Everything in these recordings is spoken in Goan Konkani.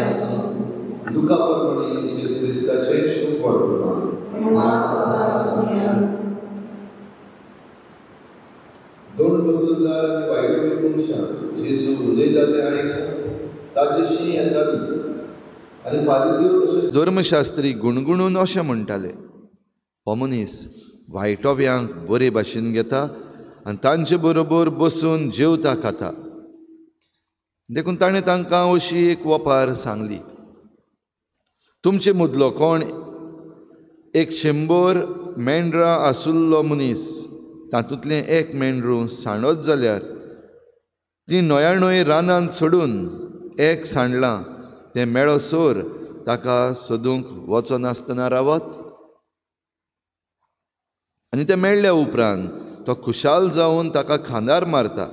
आसूं. लुका प्रमाणे जेजू क्रिस्ताचें शुभ वर्तमान. दोन वसुलदार आनी वायटोळी मनशां जेजू उलयता तें आयकून ताचेशी येतालीं आनी फारिजीव तशें धर्मशास्त्री गुणगुणून अशें म्हणटाले, हो मनीस वायटोव्यांक बरे भाशेन घेता आनी तांचे बरोबर बसून जेवता खाता. देखून ताणें तांकां अशी एक वपार सांगली, तुमचे मदलो कोण 100 मेंढरां आसुल्लो मनीस तातूंतलें एक मेंढरू सांडत जाल्यार ती 99 रानांत सोडून एक सांडलां तें मेळसर ताका सोदूंक वचनासतना रावत? आनी तें मेळ्ळ्या उपरांत तो खुशाल जावन ताका खांदार मारता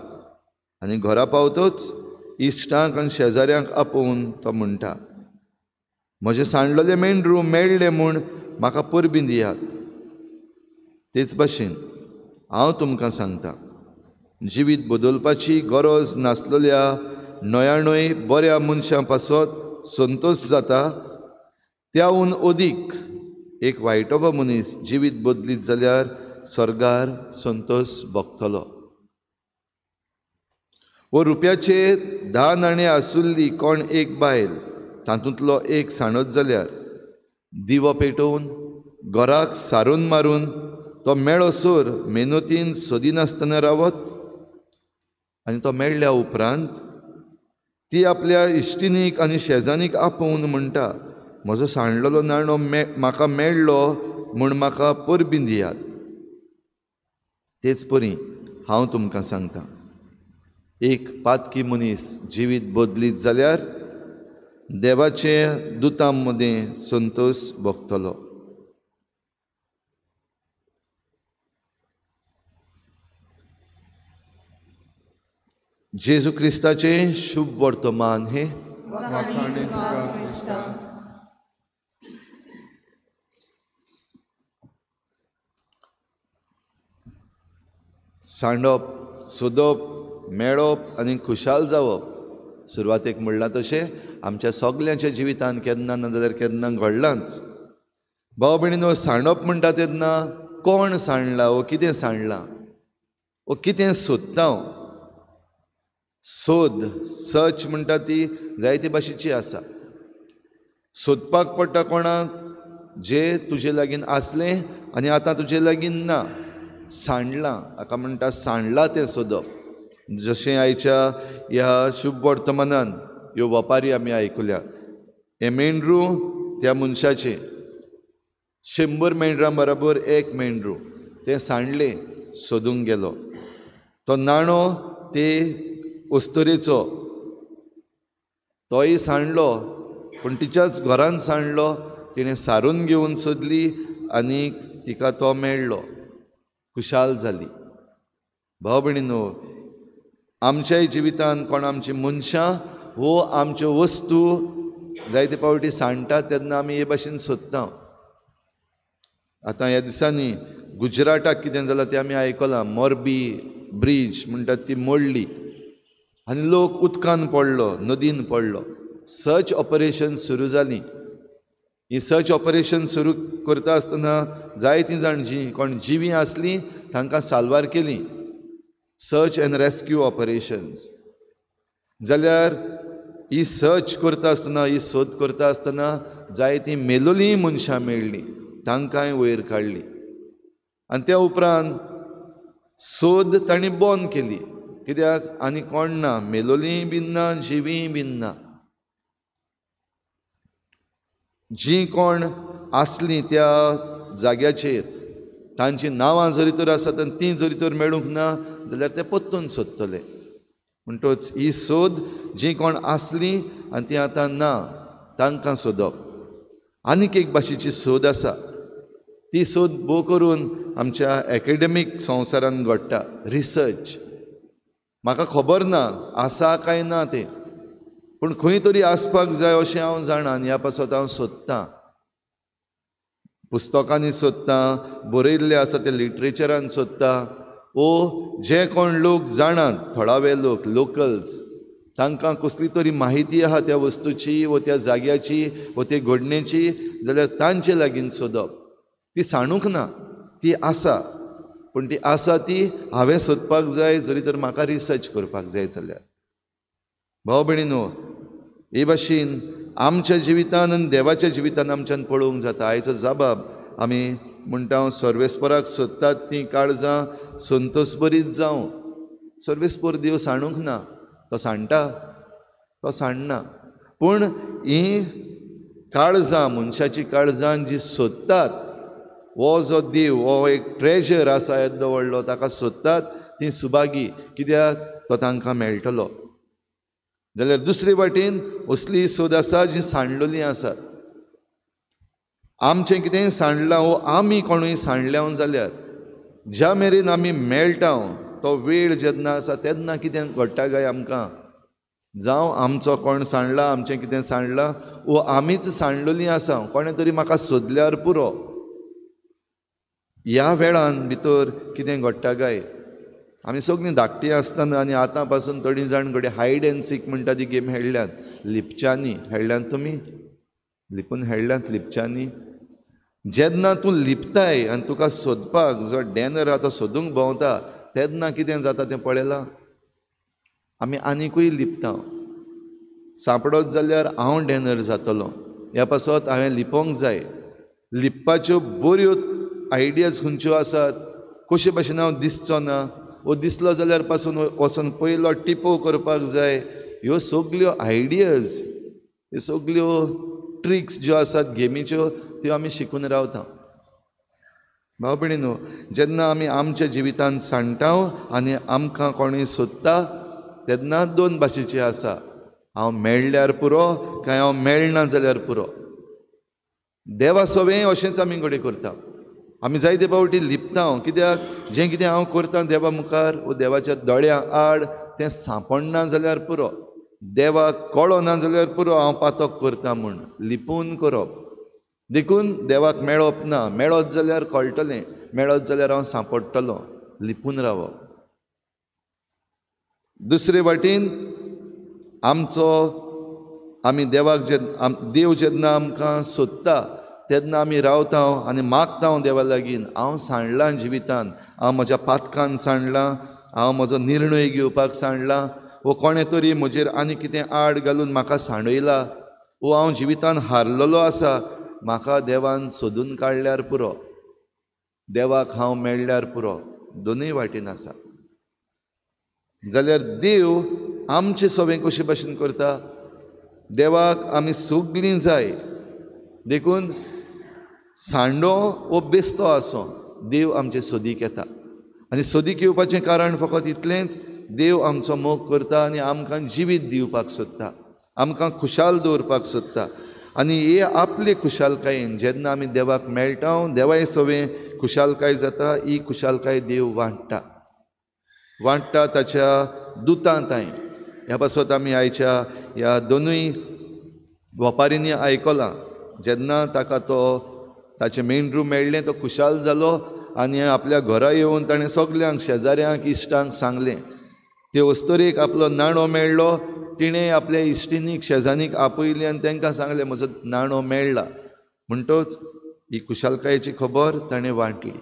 आनी घरा पावतच इश्टांक आनी शेजाऱ्यांक आपोवन तो म्हणटा, म्हजें सांडलेलें मेंढरू मेळ्ळें म्हूण म्हाका परबीं दियात. तेच भाशेन हांव तुमकां सांगता, जिवीत बदलपाची गरज नासलेल्या 99 बऱ्या मनशां पासत संतोश जाता त्याहून अदीक एक वायटोवो मनीस जिवीत बदलीत जाल्यार स्वर्गार संतोश भोगतलो. वो रुपयाचे 10 नाणे आसुल्ली कोण एक बायल तातूंतलो एक सांडत जाल्यार दिवो पेटोवन घराक सारून मारून तो मेळसर मेहनतीन सोदिनासतना रावत? आनी तो मेळ्ळ्या उपरांत ती आपल्या इश्टिनीक आनी शेजानीक आपोवन म्हणटा, म्हजो सांडलेलो नाणो म्हाका मेळ्ळो म्हूण म्हाका परबीं दियात. तेच परी हांव तुमकां सांगता, एक पातकी मनीस जिवीत बदलीत जाल्यार देवाचे दुतां मदें संतोश भोगतलो. जेजू क्रिस्ताचें शुभ वर्तमान हें. सांडप, सोदप, मेळप आनी खुशाल जावप सुरवातेक म्हणलां तशें आमच्या सगल्यांच्या जिवितांत केन्ना ना जाल्यार केन्ना घडलांच. भाव भयणीनो, सांडप म्हणटा तेन्ना कोण सांडला वो कितें सांडलां वो कितें सोदता, सोद सर्च म्हणटा ती जायते भाशेची आसा. सोदपाक पडटा कोणाक जे तुजे लागीं आसलें आनी आतां तुजे लागीं ना, सांडलां हाका म्हणटा सांडलां तें सोदप. जशें आयच्या ह्या शुभ वर्तमानान ह्यो वपारी आमी आयकुल्या, हें मेंढरू त्या मनशाचें 100 मेंढरां बरोबर एक मेंढरू तें सांडलें, सोदूंक गेलो. तो नाणो ते अस्तुरेचो तोय सांडलो, पूण तिच्याच घरान सांडलो, तिणें सारून घेवन सोदली आनी तिका तो मेळ्ळो, खुशाल जाली. भाव भयणीनो, आमच्याय जिवितांत कोण आमची मनशां वो आमच्यो वस्तू जायते फावटी सांडटा तेन्ना आमी हे भाशेन सोदता. आतां ह्या दिसांनी गुजराताक कितें जालां तें आमी आयकलां, मोरबी ब्रीज म्हणटात ती मोडली आनी लोक उदकान पडलो, नदीन पडलो. सर्च ऑपरेशन सुरू जालीं. ही सर्च ऑपरेशन सुरू करता आसतना जायतीं जाण जीं कोण जिवीं आसलीं तांकां साल्वार केलीं, सर्च एंड रेस्क्यू ऑपरेशन्स. जाल्यार ही सर्च करता आसतना, ही सोद करता आसतना जायतीं मेलोलीं मनशां मेळ्ळीं, तांकांय वयर काडलीं. आनी त्या उपरांत सोद तांणी बंद केली, कित्याक आनी कोण ना, मेलोलीं बीन ना, जिवीं बीन ना. जीं कोण आसलीं त्या जाग्याचेर तांचीं नांवां जरी तर आसात आनी तीं जरी तर मेळूंक ना जाल्यार ते परतून सोदतले. म्हणटच ही सोद जीं कोण आसलीं आनी तीं आतां ना तांकां सोदप. आनीक एक भाशेची सोद आसा, ती सोद भोव करून आमच्या एकेडमीक संवसारान घडटा, रिसर्च. म्हाका खबर ना आसा काय ना तें, पूण खंय तरी आसपाक जाय अशें हांव जाणा आनी ह्या पासत हांव सोदतां, पुस्तकांनी सोदतां, बरयल्लें आसा तें लिटरेचरान सोदतां, वो जे कोण लोक जाणात, थळावे लोक, लोकल्स, तांकां कसली तरी माहिती आहा त्या वस्तूची वो त्या जाग्याची वो ते घडणेची जाल्यार तांचे लागीं सोदप. ती सांडूंक ना, ती आसा, पूण ती आसा ती हांवें सोदपाक जाय, जरी तर म्हाका रिसर्च करपाक जाय जाल्यार. भाव भयणीनो, हे भाशेन आमच्या जिवितान आनी देवाच्या जिवितान आमच्यान पळोवंक जाता. आयचो जबाब आमी म्हणटा सर्वेस्पराक सोदतात तीं काळजां संतोसबरीत जावं. सर्वेस्पर देव सांडूंक ना, तो सांडटा, तो सांडना, पूण हीं काळजां मनशाची काळजां जी सोदतात, हो जो देव हो एक ट्रेजर आसा येदो व्हडलो, ताका सोदतात तीं सुभागी, कित्याक तो तांकां मेळटलो. जाल्यार दुसरे वाटेन असली सोद आसा जी सांडलेली आसात. आमचें कितेंय सांडलां वो आमी कोणूय सांडल्या जाल्यार ज्या मेरेन आमी मेळटा तो वेळ जेन्ना आसा तेन्ना कितें घडटा काय आमकां, जावं आमचो कोण सांडला, आमचें कितें सांडलां वो आमीच सांडलेलीं आसा, कोणें तरी म्हाका सोदल्यार पुरो, ह्या वेळान भितर कितें घडटा काय. आमी सगळीं धाकटीं आसतना आनी आतां पासून थोडीं जाण घडये हायड एंड सीक म्हणटा ती गेम खेळ्ळ्यात, लिपच्यांनी खेळ्ळ्यात. तुमी लिपून खेळ्ळ्यात लिपच्यांनी. जेन्ना तूं लिपताय आनी तुका सोदपाक जो डॅनर आहा तो सोदूंक भोंवता तेन्ना कितें जाता तें पळयलां. आमी आनिकूय लिपता, सांपडत जाल्यार हांव डॅनर जातलो, ह्या पासत हांवें लिपोवंक जाय. लिपपाच्यो बऱ्यो आयडियाज खंयच्यो आसात, कशे भाशेन हांव दिसचो ना, वो दिसलो जाल्यार पासून वचून पयलो टिपो करपाक जाय. ह्यो सगल्यो आयडियाज, ह्यो सगल्यो ट्रिक्स ज्यो आसात गेमीच्यो त्यो आमी शिकून रावता. भाव भयणीनो, जेन्ना आमी आमच्या जिवितान सांडटा आनी आमकां कोणूय सोदता तेन्ना दोन भाशेची आसा, हांव मेळ्ळ्यार पुरो काय हांव मेळना जाल्यार पुरो. देवा सवें अशेंच आमी घडये करता. आमी जायते फावटी लिपता, कित्याक जें कितें हांव करता देवा मुखार वो देवाच्या दोळ्यां आड तें सांपडना जाल्यार पुरो, देवाक कळना जाल्यार पुरो हांव पातक करता म्हूण लिपून करप. देखून देवाक मेळप ना, मेळत जाल्यार कळटलें, मेळत जाल्यार हांव सांपडटलो, लिपून रावप. दुसरे वाटेन आमचो आमी देवाक देव जेन्ना आमकां सोदता तेन्ना आमी रावता आनी मागता देवा लागीं, हांव सांडलां जिवितान, हांव म्हज्या पातकान सांडलां, हांव म्हजो निर्णय घेवपाक सांडलां, वो कोणें तरी म्हजेर आनी कितें आड घालून म्हाका सांडयला, वो हांव जिवितान हारलेलो आसा, म्हाका देवान सोदून काडल्यार पुरो, देवाक हांव मेळ्ळ्यार पुरो. दोनूय वाटेन आसा. जाल्यार देव आमचे सवें कशे भाशेन करता, देवाक आमी सगलीं जाय, देखून सांडो वो बेस्तो आसो देव आमचे सोदीक येता. आनी सोदीक येवपाचें कारण फकत इतलेंच, देव आमचो मोग करता आनी आमकां जिवीत दिवपाक सोदता, आमकां खुशाल दवरपाक सोदता. आनी हे आपले खुशालकायेन जेन्ना आमी देवाक मेळटा, देवाय सवें खुशालकाय जाता, ही खुशालकाय देव वांट्टा, वांट्टा ताच्या दुतां तांय. ह्या पासत आमी आयच्या ह्या दोनूय वपारींनी आयकलां, जेन्ना ताका तो ताचें मेंढरू मेळ्ळें तो खुशाल जालो आनी आपल्या घरा येवन ताणें सगल्यांक शेजाऱ्यांक इश्टांक सांगलें. ते अस्तुरेक आपलो नाणो मेळ्ळो, तिणें आपल्या इश्टिनीक शेजानीक आपयलें आनी तांकां सांगलें म्हजो नाणो मेळ्ळा. म्हणटच ही खुशालकायेची खबर ताणें वांटली.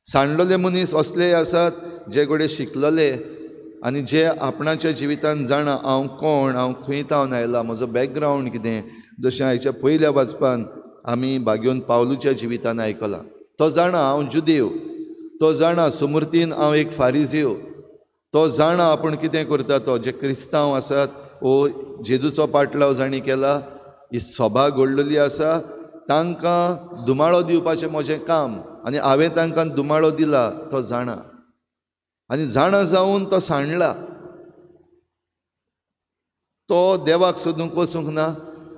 सांडलेले मनीस असलेय आसात जे घडये शिकलेले आनी जे आपणाच्या जिवितान जाणा हांव कोण, हांव खंय तावन आयला, म्हजो बॅकग्रावंड कितें, जशें आयच्या पयल्या वाचपान आमी भाग्योन पावलूच्या जिवितान आयकलां. तो जाणा हांव जुदेव, तो जाणा सुमूर्तीन हांव एक फारिजीव, तो जाणा आपूण कितें करता, तो जे क्रिस्तांव आसात वो जेजूचो पाटलाव जाणी केला, ही सभा घडलेली आसा, तांकां दुमाळो दिवपाचें म्हजें काम आनी हांवें तांकां दुमाळो दिला, तो जाणा. आनी जाणा जावन तो सांडला, तो देवाक सोदूंक वचूंक ना,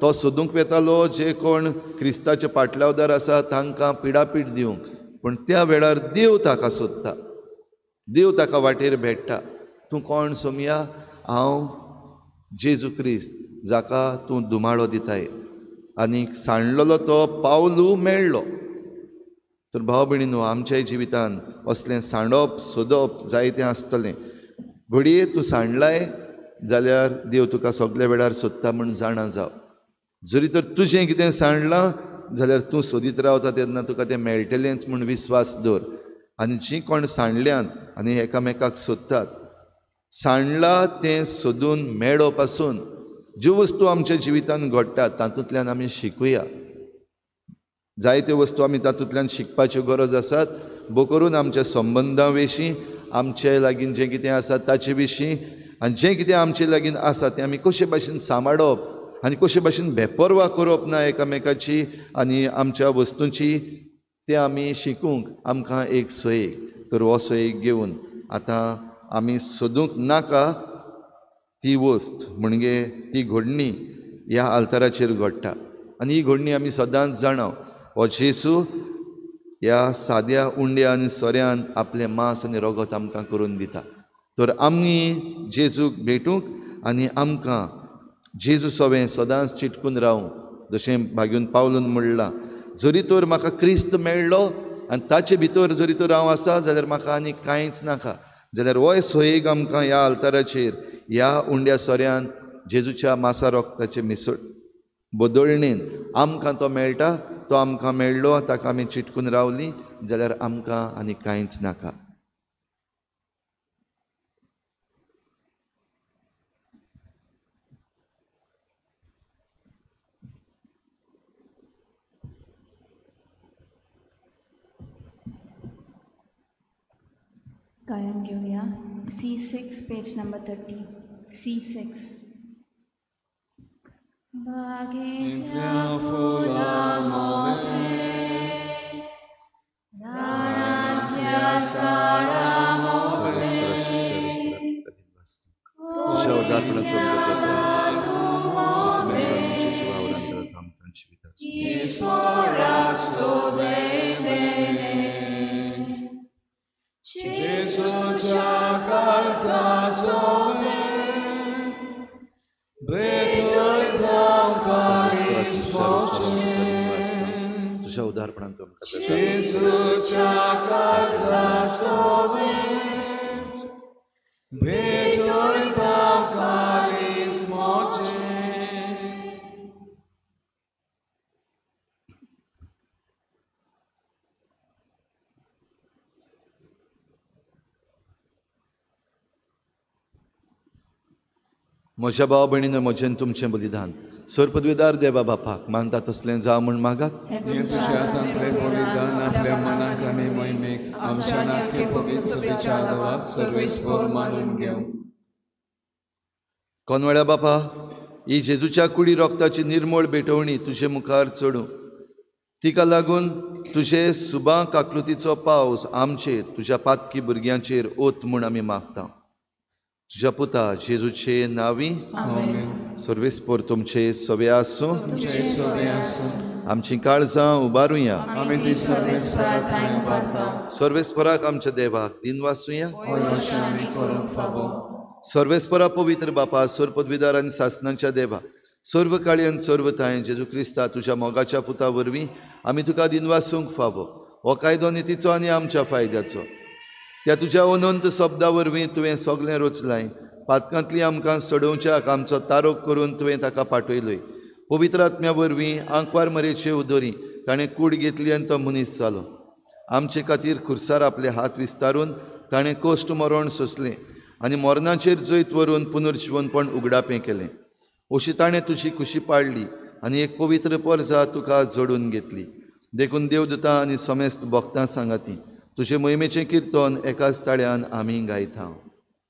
तो सोदूंक वेतालो जे कोण क्रिस्ताचे पाटलावदार आसा तांकां पिडापीड दिवंक. पूण त्या वेळार देव ताका सोदता, देव ताका वाटेर भेट्टा. तूं कोण सोमया? हांव जेजू क्रिस्त जाका तूं दुमाळो दिताय. आनी सांडलेलो तो पावलू मेळ्ळो. तर भाव भयणीनो, आमच्याय जिवितान असलें सांडप सोदप जायतें आसतलें. घडये तूं सांडलाय जाल्यार देव तुका सगल्या वेळार सोदता म्हूण जाणा जाव. जरी तर तुजें कितें सांडलां जाल्यार तूं सोदीत रावता तेन्ना तुका तें मेळटलेंच म्हूण विस्वास दवर. आनी जीं कोण सांडल्यान आनी एकामेकाक सोदतात, सांडला तें सोदून मेळो पासून ज्यो वस्तू आमच्या जिवितांत घडटात तातूंतल्यान आमी शिकुया. जायत्यो वस्तू आमी तातूंतल्यान शिकपाच्यो गरज आसात, भो करून आमच्या संबंदां विशीं, आमचे लागीं जें कितें आसा ताचे विशीं, आनी जें कितें आमचे लागीं आसा तें आमी कशे भाशेन सांबाळप आनी कशे भाशेन बेपर्वा करप ना एकामेकाची आनी आमच्या वस्तूंची, तें आमी शिकूंक आमकां एक सोयीक. तर हो सोयीक घेवन आतां आमी सोदूंक नाका ती वस्त, म्हणजे ती घडणी ह्या आल्ताराचेर घडटा. आनी ही घडणी आमी सदांच जाणाव, हो जेजू ह्या साद्या उंड्या आनी सोऱ्यान आपलें मांस आनी रगत आमकां करून दिता. तर आमी जेजूक भेटूंक आनी आमकां जेजू सवें सदांच चिटकून रावूं. जशें भाग्यून पावलून म्हणलां, जरी तर म्हाका क्रिस्त मेळ्ळो आनी ताचे भितर जरी तर हांव आसा जाल्यार म्हाका आनी कांयच नाका. जाल्यार होय सोयेक आमकां ह्या आल्ताराचेर ह्या उंड्या सोऱ्यान जेजूच्या मासा रोगताचे मिसळ बदलणेन आमकां तो मेळटा. तो आमकां मेळ्ळो, ताका आमी चिटकून रावली जाल्यार आमकां आनी कांयच नाका. गायन घेऊया C6 page number 30. C6. बागेंतल्या फुलां मोरें, रानांतल्या साळां मोरें, तुझ्या उदारपणान म्हज्या भाव भयणीन म्हजें तुमचें बलिदान सर पदवीदार देवा बापाक मानता तसलें जावं म्हूण मागात. बलिदान आपल्या मनाक आनी मोहिमेक आमच्या नाटके पवित्र देवाक सर्वेस्पर मानून घेवं. कोनवळ्या बापा, ही जेजूच्या कुडी रोगताची निर्मळ भेटवणी तुजे मुखार चडूं, तिका लागून तुजे सुबा काकलुतीचो पावस आमचेर तुज्या पातकी भुरग्यांचेर ओत म्हूण आमी मागता. तुज्या पुता जेजूचे नांवी सर्वेस्पर तुमचे सवे आसूं. आमची काळजां उबारुया, सर्वेस्पराक आमच्या देवाक दिनवासुया. सर्वेस्परा पवित्र बापा, सर्व पदवीदार आनी सासनांच्या देवा, सर्व काळी आनी सर्व थांय जेजू क्रिस्ता तुज्या मोगाच्या पुता वरवीं आमी तुका दिनवासूंक फावो. हो कायदो नितीचो आनी आमच्या फायद्याचो. त्या तुज्या अनंत शब्दा वरवीं तुवें सगळें रचलाय. पातकांतली आमकां सोडोवच्याक आमचो तारोक करून तुवें ताका पाठयलोय. पवित्र आत्म्या वरवीं आंकवार मरेचे उदरी ताणें कूड घेतली आनी तो मनीस जालो. आमचे खातीर खुर्सार आपले हात विस्तारून ताणें कश्ट मरण सोंसलें आनी मरणाचेर जैत व्हरून पुनर्जिवनपण उगडापें केलें. अशी ताणें तुजी खुशी पाडली आनी एक पवित्र परजा तुका जोडून घेतली. देखून देवदूतां आनी समेस्त भक्तां सांगाती तुजे मोहिमेचें किर्तन एकाच ताळ्यान आमी गायता.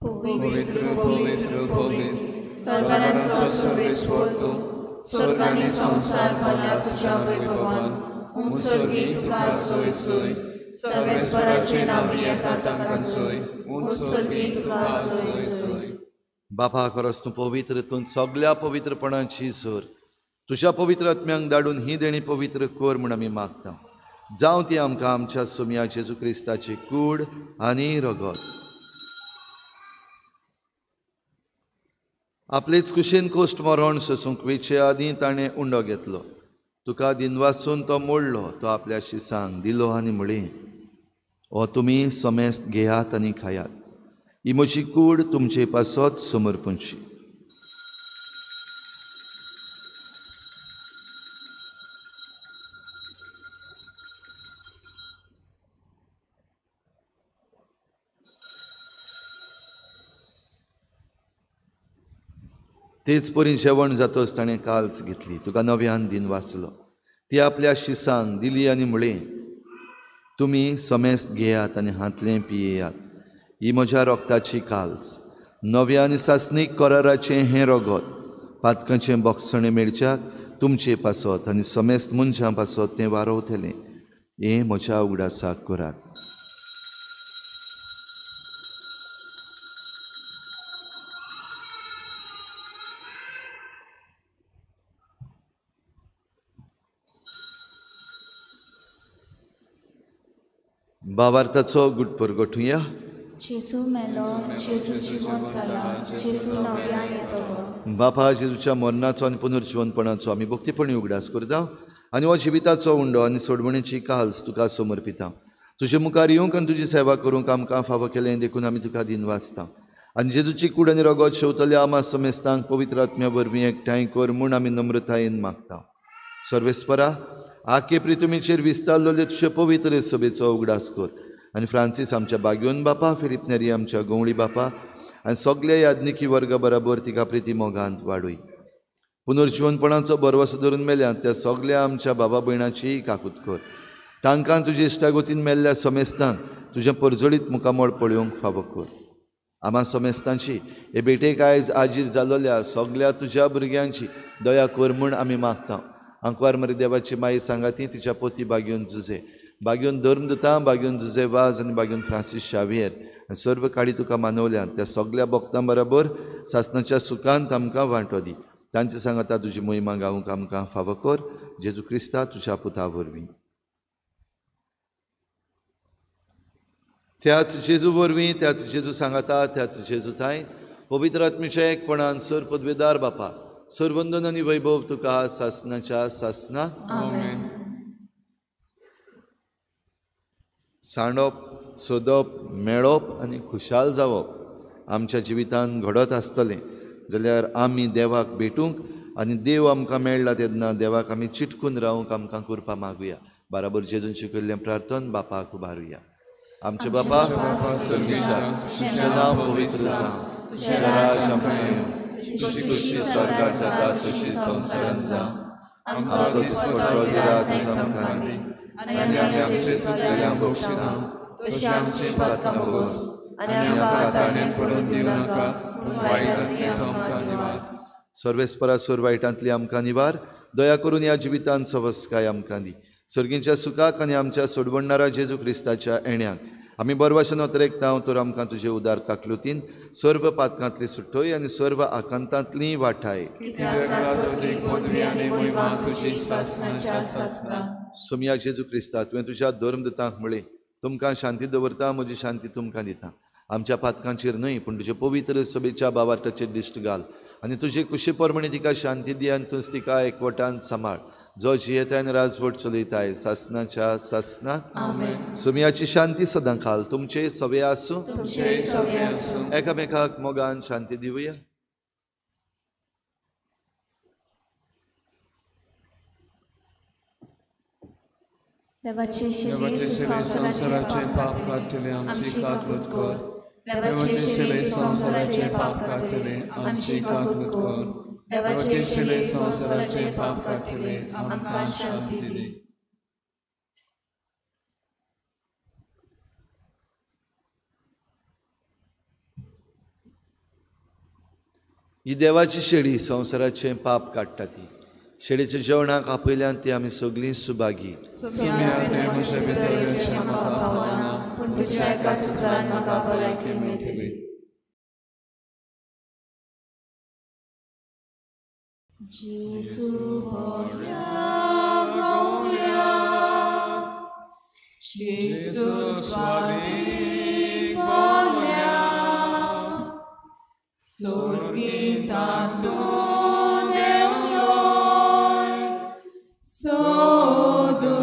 पवित्र पवित्र पवित्र दरबारांचो सर्वेस्पर तूं, स्वर्ग आनी संवसार भरला तुज्या वैभवान. उंच तुका जय जय, सर्वेस्पराचे नांव येता तांकां जय. उंच तुका जय जय. बापा, खरोच तूं पवित्र, तूं सगल्या पवित्रपणाची जोर. तुज्या पवित्र आत्म्यांक धाडून ही देणी पवित्र कर म्हूण आमी मागता. जावं ती आमकां आमच्या सोम्या जेजू क्रिस्ताची कूड आनी रगत. आपलेच कुशीन कोश्ट मरण सोसूंक वेचे आदीं ताणें उंडो घेतलो. तुका दिनवासून तो मोडलो, तो आपल्या शिसांक दिलो आनी म्हळें, हो तुमी समेस्त घेयात आनी खायात, ही म्हजी कूड तुमचे पासत समर्पणची. तेच परी जेवण जातच ताणें काल्स घेतली, तुका नव्यान दिन वाचलो, ती आपल्या शिसांक दिली आनी म्हळें, तुमी समेस्त घेयात आनी हांतलें पियेयात, ही म्हज्या रोगताची काल्स, नव्या आनी सासणीक कराराचें हें रगत, पातकांचें बोगसणें मेळच्याक तुमचे पासत आनी समेस्त मनशां पासत तें वारोवतलें. हें म्हज्या उगडासाक करात. भावार्थाचो गुटपर गोठुया. जेजू मेलो, जेजू जिवंत जाला, जेजू नव्यान येतलो. बापा, जेजूच्या मरणाचो आनी पुनर्जिवनपणाचो आमी भक्तीपणी उगडास करता आनी हो जिविताचो उंडो आनी सोडवणेची काल्स तुका समर्पिता. तुजे मुखार येवंक आनी तुजी सेवा करूंक आमकां फावो केलें देखून आमी तुका दिनवासता. आनी जेजूची कूड आनी रगत शेवतल्या आमा समेस्तांक पवित्र आत्म्या वरवीं एकठांय कर म्हूण आमी नम्रतायेन मागता. सर्वेस्परा, आखे प्रितुमीचेर विस्तारलेले तुजे पवित्र सभेचो उगडास कर आनी फ्रांसीस आमच्या बाग्योन बापा, फिलीप नेरी आमच्या गवळी बापा आनी सगल्या याज्ञिकी वर्गा बराबर तिका प्रिती मोगांत वाडूय. पुनर्जिवनपणाचो भरवसो धरून मेल्यात त्या सगल्या आमच्या बाबा भयणाचीय काकूत कर. तांकां तुजे इश्टागोतीन मेल्ल्या समेस्तांक तुजें परजळीत मुखामळ पळोवंक फावो कर. आमा समेस्तांची हे भेटेक आयज आजीर जालोल्या सगल्या तुज्या भुरग्यांची दया कर म्हूण आमी मागता. आंकवार मरी देवाची माई सांगाती तिच्या पोती बाग्योन जुजे, बाग्योन धर्मदूतां, बाग्योन जुजे वाज आनी बाग्योन फ्रांसीस शावियर आनी सर्व काडी तुका मानवल्यात त्या सगल्या भक्तां बराबर सासणाच्या सुखांत आमकां वांटो दी. तांचे सांगाता तुजी मोहिमा गावंक आमकां फावो कर. जेजू क्रिस्ता तुज्या पुता वरवीं. त्याच जेजू वरवीं, त्याच जेजू सांगाता, त्याच जेजू थांय पवित्र आत्म्याच्या एकपणान सर पदवेदार बापा, सर्वंदन आनी वैभव तुका सासणाच्या सासना. आमेन. सांडप, सोदप, मेळप आनी खुशाल जावप आमच्या जिवितांत घडत आसतलें जाल्यार आमी देवाक भेटूंक आनी देव आमकां मेळ्ळा तेन्ना देवाक आमी चिटकून रावंक आमकां कृपा मागुया. बराबर जेजून शिकयल्लें प्रार्थन बापाक उबारुया. आमचे बापा सर्गेच्या, तुजें नांव पवित्र जावं, तुजें राज आमकां येवं, तुजी खुशी स्वर्गार जाता तशी संवसारांत जावं. आमचो दिसपट्टो गिरास आमकां दी आनी आमी आमचे चुकलेल्यांक बक्षिना तशी आमची पातकां भोगोस आनी आमकां ताणें पडून दिवं नाका, पूण वायटांतली आमकां निवार. सर्वेस्परा सोर वायटांतली आमकां निवार. दया करून ह्या जिवितांत सवस्काय आमकां दी. सर्गींच्या सुखाक आनी आमच्या सोडवणणारा जेजू क्रिस्ताच्या येण्याक आमी बरवाशन अतरेकता तर आमकां तुजे उदार काकलुतीन सर्व पातकांतली सुटोय आनी सर्व आकांतांतली वाठाय. सोमया जेजू क्रिस्ता, तुवें तुज्या धर्मदूतांक म्हळें, तुमकां शांती दवरता, म्हजी शांती तुमकां दिता. आमच्या पातकांचेर न्हय पूण तुजे पवित्र सभेच्या बावार्टाचेर दिश्ट घाल आनी तुजे कुशी प्रमाणे तिका शांती दी आनी तूंच तिका एकवटान सांबाळ, जो जियेताय आनी राजवट चलयताय सासणाच्या सासना. सोमयाची शांती सदां खाल तुमचे सवे आसूं. एकामेकाक मोगान शांती दिवया. देवाचे शरीर संवसाराचे पाप काडटले आमची काकूत कर. देवाचे शरीर संवसाराचे पाप काडटले आमची काकूत कर. देवाचे शरीर संवसाराचे पाप काडटले आमकां शांती दी. ही देवाची शेळी संवसाराचें पाप काडटा. ती शेळीच्या जेवणाक आपयल्यान ती आमी सगळीं सुभागी. जेजू बऱ्या गवळ्या, जेजू स्वादीक बोल्या, सोर्गितांतून देंवलोय, सोदू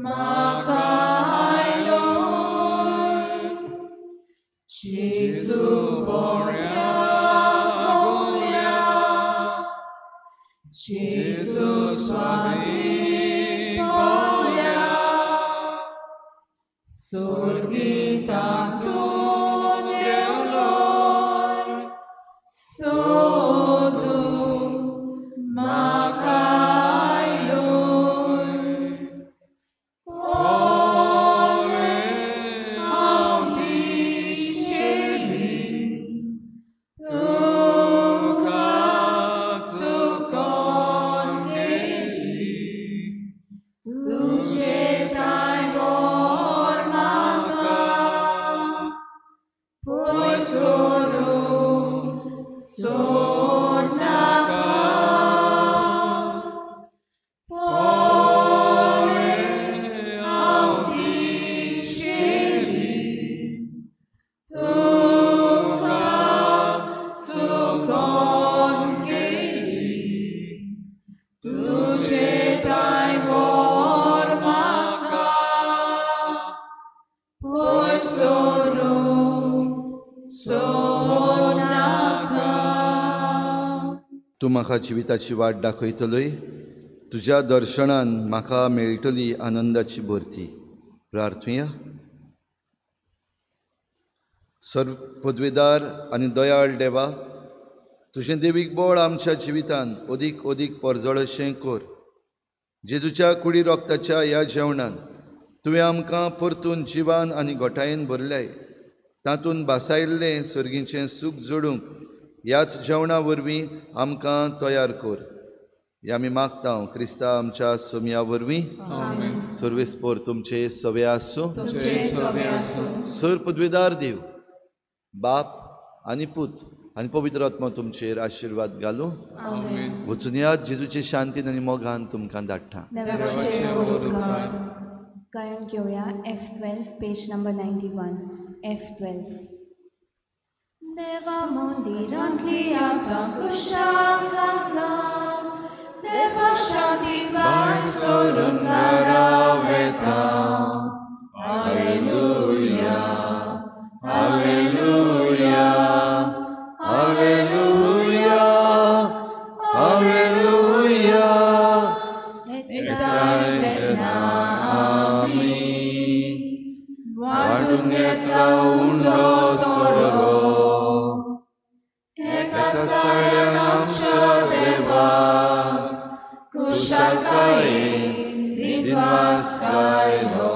म्हाका आयलोय. जेजू बऱ्या गवळ्या, जेजू स्वादीक बोल्या, सोर्गितांतून देंवलोय, सोदू तूं म्हाका जिविताची वाट दाखयतलोय, तुज्या दर्शनान म्हाका मेळटली आनंदाची भरती. प्रार्थुया. सर्व पदवेदार आनी दयाळ देवा, तुजें देवीक बळ आमच्या जिवितान अदीक अदीक परजळशें कर. जेजूच्या कुडी रोगताच्या ह्या जेवणान तुवें आमकां परतून जिवान आनी गोठायेन भरल्याय. तातूंत भासायल्लें सर्गीचें सूख जोडूंक ह्याच जेवणा वरवीं आमकां तयार कर. हे आमी मागता क्रिस्ता आमच्या सोमया वरवीं. सर्वेस्पोर तुमचे सवे आसूं. सर पदवेदार देव बाप आनी पूत आनी पवित्र आत्मा तुमचेर आशिर्वाद घालूं. वचून यात जेजूचे शांतीन आनी मोगान तुमकां धाडटा. गायन घेवया F12 page number 91. F12. देवा मंदिरांतली आतां कुशाल जावन, देवा शांती भायर सरून घरा वेता. Hallelujah, hallelujah, hallelujah, hallelujah. एकठांय जेन्ना आमी वांटून घेतला उंडो सोरो, एकाच तळ्यान आमच्या देवा कुशालकायेन दिनवास गायलो.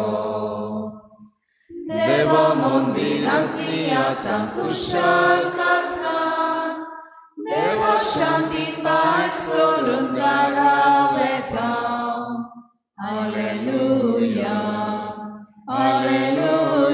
देवा मंदिरांतली आतां कुशालकाय जावन, देवा शांतीन भायर सरून घरा वेता. Hallelujah, hallelujah.